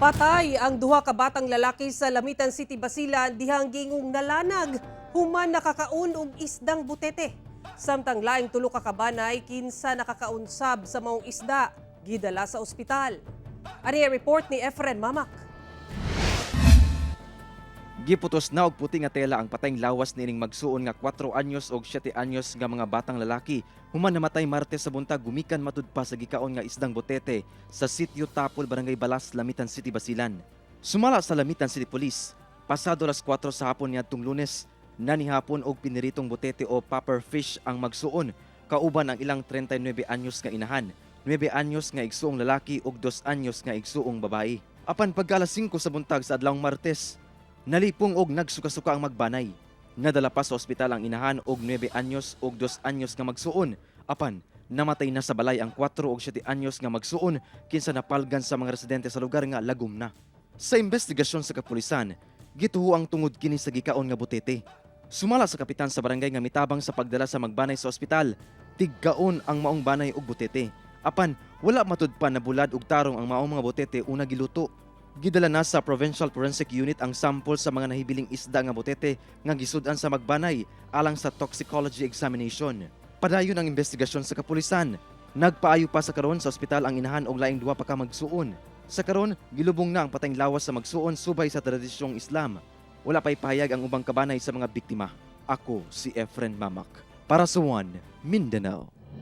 Patay ang duha ka batang lalaki sa Lamitan City, Basilan, dihang giingong nalanag human nakakaon og isdang butete. Samtang laing tulo ka kabanay kinsa nakakaunsab sa maong isda gidala sa ospital. Ani ang report ni Efren Mamak. Giputos na og puti nga tela ang patayng lawas niining magsuon nga 4 anyos og 7 anyos nga mga batang lalaki human namatay Martes sa buntag gumikan matud pa sa gikaon nga isdang butete sa Sitio Tapol, Barangay Balas, Lamitan City, Basilan. Sumala sa Lamitan City Police, pasado alas 4 sa hapon niadtong Lunes, nanihapon og piniritong butete o puffer fish ang magsuon kauban ang ilang 39 anyos nga inahan, 9 anyos nga igsuong lalaki ug 2 anyos nga igsuong babae. Apan pagka alas 5 sa buntag sa adlawng Martes, nalipong og nagsuka-suka ang magbanay. Nadala pa sa ospital ang inahan og 9 anyos og 2 anyos nga magsuon. Apan namatay na sa balay ang 4 og 7 anyos nga magsuon kinsa napalgan sa mga residente sa lugar nga lagom na. Sa investigasyon sa kapulisan, gituho ang tungod kini sa gikaon nga butete. Sumala sa kapitan sa barangay nga mitabang sa pagdala sa magbanay sa ospital, tigkaon ang maong banay og butete. Apan wala matud pa na bulad og tarong ang maong mga butete una giluto. Gidala na sa Provincial Forensic Unit ang sample sa mga nahibiling isda nga butete nga gisud-an sa magbanay alang sa toxicology examination. Padayon ang investigasyon sa kapulisan. Nagpaayo pa sa karon sa ospital ang inahan og laing duha pa ka magsuon. Sa karon, gilubong na ang patayng lawas sa magsuon subay sa tradisyong Islam. Wala pa'y pahayag ang ubang kabanay sa mga biktima. Ako si Efren Mamak para sa One Mindanao.